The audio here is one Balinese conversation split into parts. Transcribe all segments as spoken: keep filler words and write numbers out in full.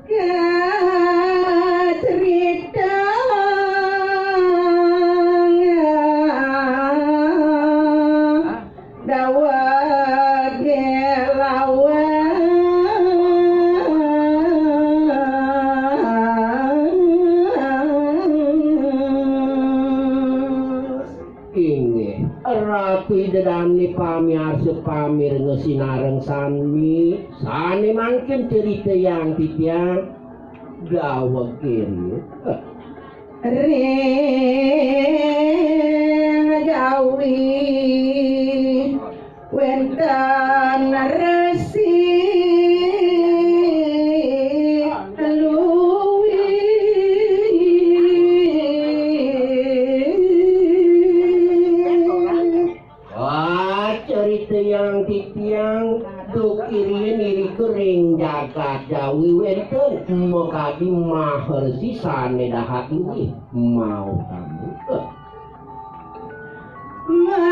Kacaritang daweg lawas. Inggih, Ratu Ida Dané pamiarsa pamireng sinareng sami, sané mangkin caritayang titiang daweg kiri. Ring Jawi wénten resi luwih. Wah, caritayang titiang, duh kiriin irika ring jagat Jawi wénten makadi maharsi sané dahat luwih mautama. Markandéya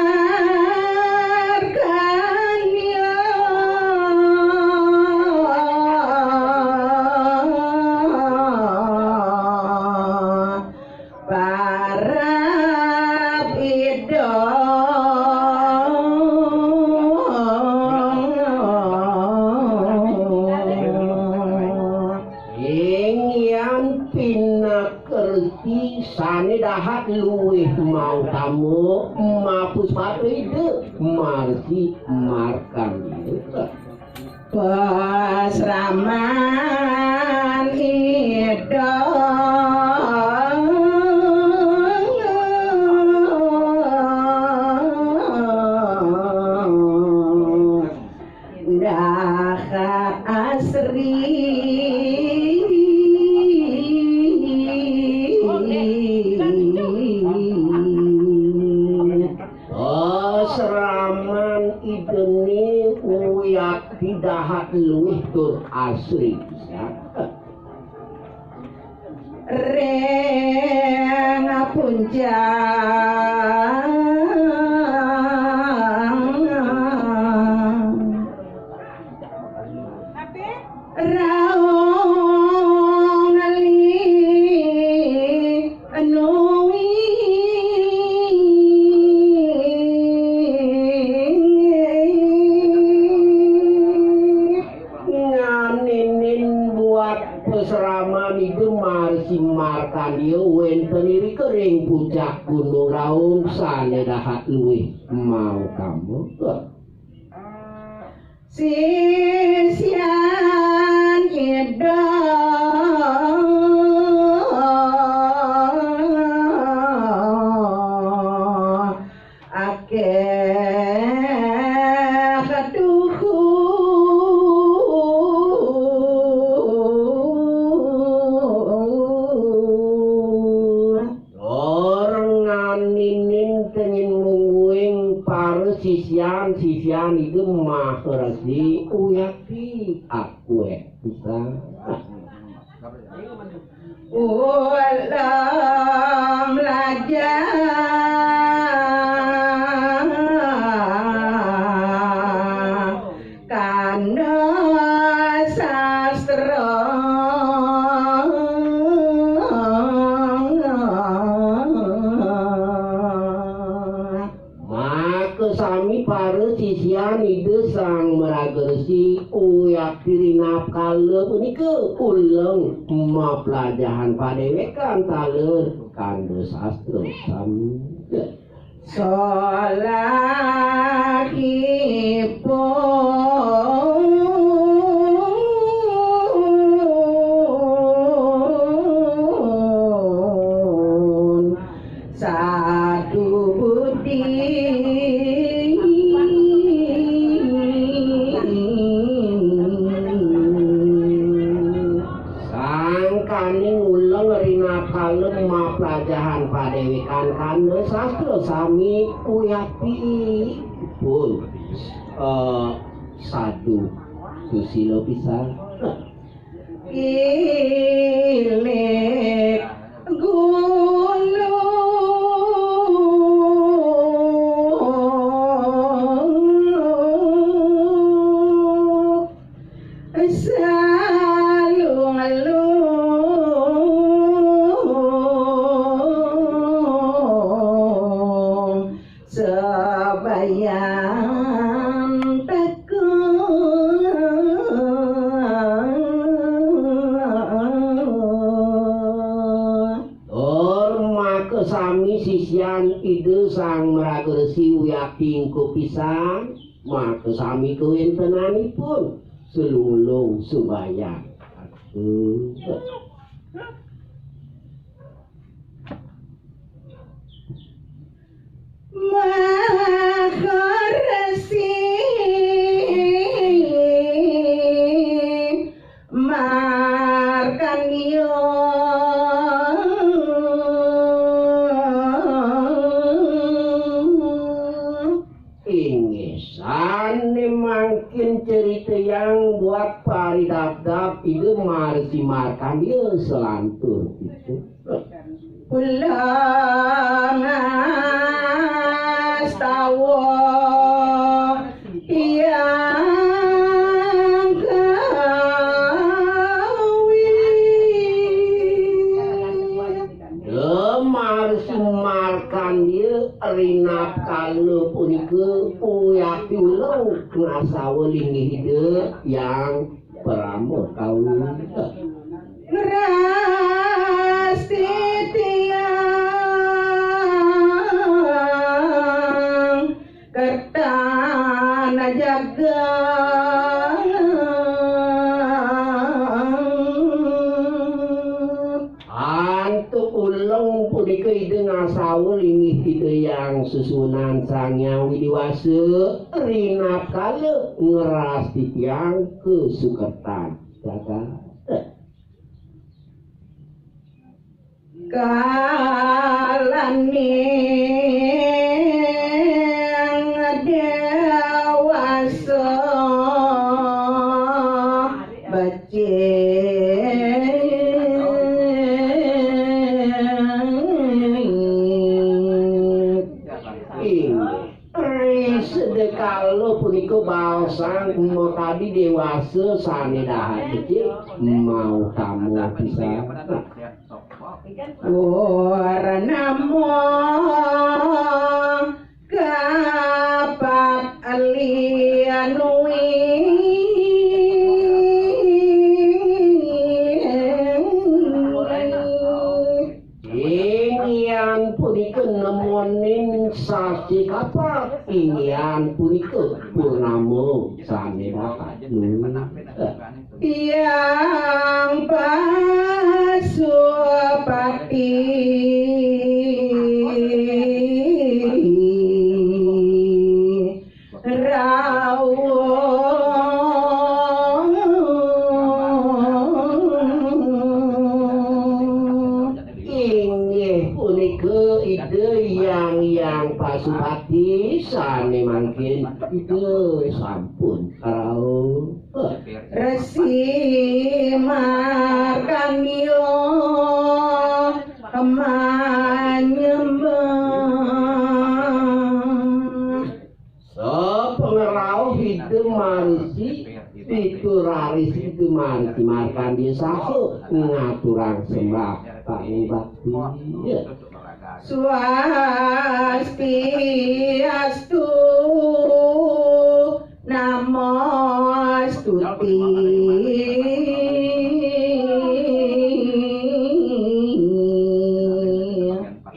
parab Ida. Ing yan pinakerti sané dahat luwih mautama, mapuspata Ida, marsi markandéya. Pasraman Ida. Dahat asri. Pasraman Idané uyakti dahat luwih tur asri pisan. Ring puncak raung ngali nuwi. Nganinin buat pasraman Ida marsi markandéya wénten irika ring puncak Gunung Raung sané dahat luwih mautama. Sisian Ida akéh duhur. Tur nganinin tengen mungguing para sisian, sisian Ida Maharesi uyakti akuéh pisan. Ulam lajah kanda sastra. Maka sami para sisian Ida Sang Maraga Resi uyakti rinakala punika uleng maplajahan padéwékan taler kanda sastra sami. Salahipun satu budi. Sangkaning uleng rinakala maplajahan padéwékan kanda sastra sami uyakti pun, eh, sadu susila pisan. Ilik gunung Salung Yan Ida Sang Maraga Resi wiakti engko pisan, maka sami kawéntenanipun selunglung subayang. Aduh. Maharesi Markandia. Inggih, sané mangkin critayang buat paridabdab Ida Maharesi Markandia salantur itu. Pulang astawa tiang kawi. Lemar sumarkan dia rinap kala punika uyati ulung ngasawa linggih ida yang Parama kaula. Ngrasti tiang kertana jagat. Antuk ulung punika Ida ngasawa linggih Ida Hyang Sesuhunan Sang Hyang Widi Wasa, rinapkala ngrasti tiang kasukertan. Jagat. Kalaning dewasa becik. Inggih. Ri sedekala punika baosang makadi dewasa sané dahat becik mautama pisan. Purnama kapat alianwi. Inggihan punika nemoning sasi kapat, inggihan punika purnama sané dahat. Tiang Pasupati rawuh. Inggih punika Ida Hyang Hyang Pasupati sané mangkin Ida sampun rauh. Resi Markandia manyembah. Sapangrauh Ida Maharesi, pitu raris Ida Maharesi Markandia saha ngaturang sembah pangubakti. Swastiastu, namo stuti.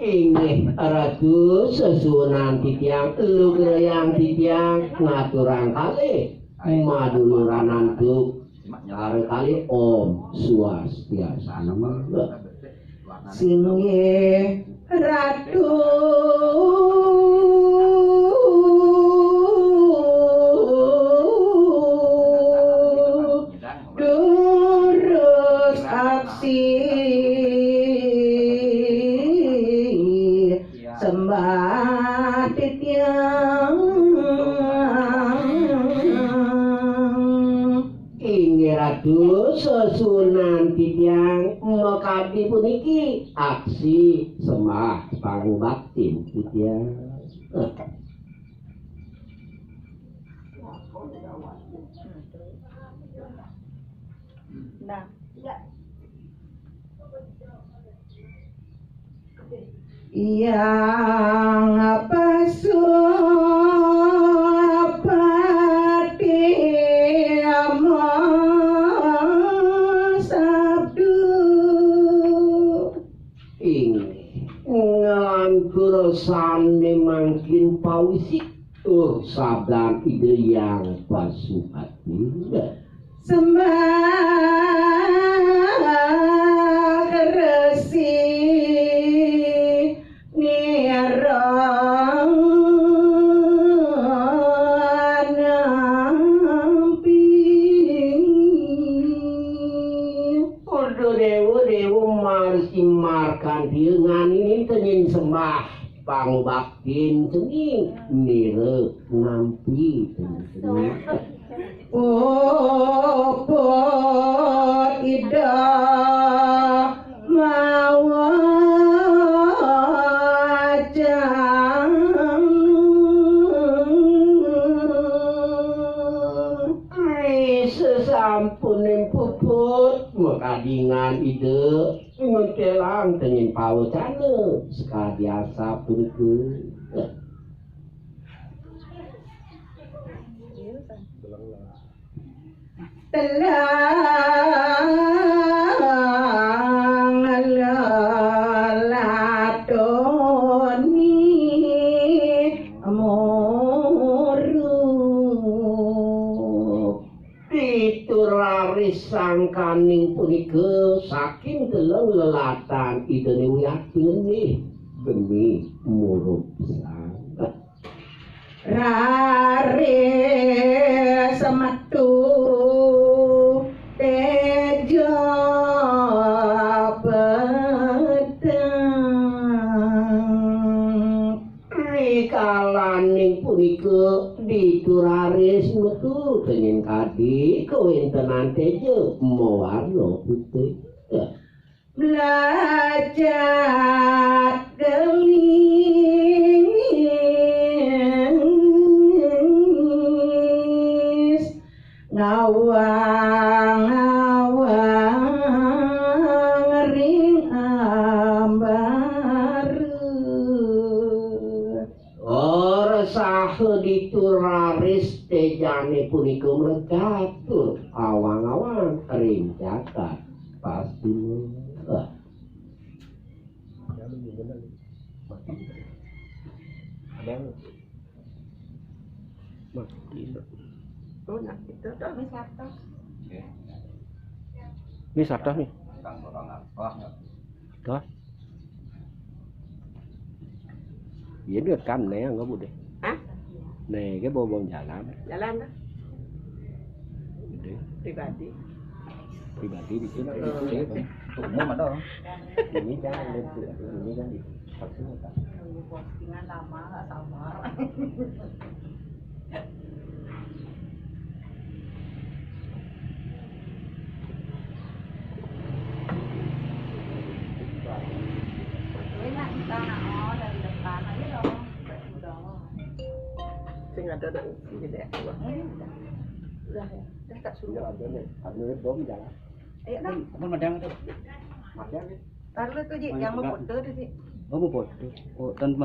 Inggih Ratu, sesuhunan titiang, lugrayang titiang ngaturang kalih maduluran antuk. Ara kalih Om Swastiastu. Singgih Ratu. Durus aksi sembah titiang. Inggih Ratu, sesuhunan titiang makadi puniki aksi sembah pangubaktin titiang. Nah. Yang Pasupati ama sabdu. Inggih, nglantur Sané mangkin pawisik tur sabdan Ida Hyang Pasuhati. Sembah Resi Nira Nampi. Kudu dewa-dewa marsi markanti nganinin tenyin sembah pangubaktin tenyin nira nampi tenyin. Puput Ida mawa janu. Ri sesampuning puput makadingan Ida ngentelang tenyin pawacana sakadi asapunika. Telang lelatoni murup. Ditu raris sangkaning punika saking deleng lelatan Ida Dewi Agung nggih demi murup sang. Raris metu teja pedang. Rikalaning punika ditu raris metu tenyin kadi kawéntenan teja mawarna putih. Mlajat gelimis ngawang-awang ring ambara. Ora saha ditu raris tejané punika mlegatur awang-awang ring jagat Pastina. Mati. Oh, nak kita dah. Ini sarta. Ini sarta nih. Dah. Iya, dia kan nih, enggak boleh. Hah? Nih, dia bawa jalan. Jalan dah. Gede. Pribadi. Pribadi di sini. Umum ada. Ini jangan, ini jangan di. Nunggu postingan lama nggak sabar. Gue nak minta nak, oh, dari depan aja dong. Udah. Sing ada nak isi deh. Ini udah. Udah ya. Udah tak suruh. Ada nih. Ada bom jangan. Ayo nak. Apa madang itu? Madang ya. Taruh tuh, Ji, yang mau foto tuh, Ji. Oh, mau foto. Oh, dan Mas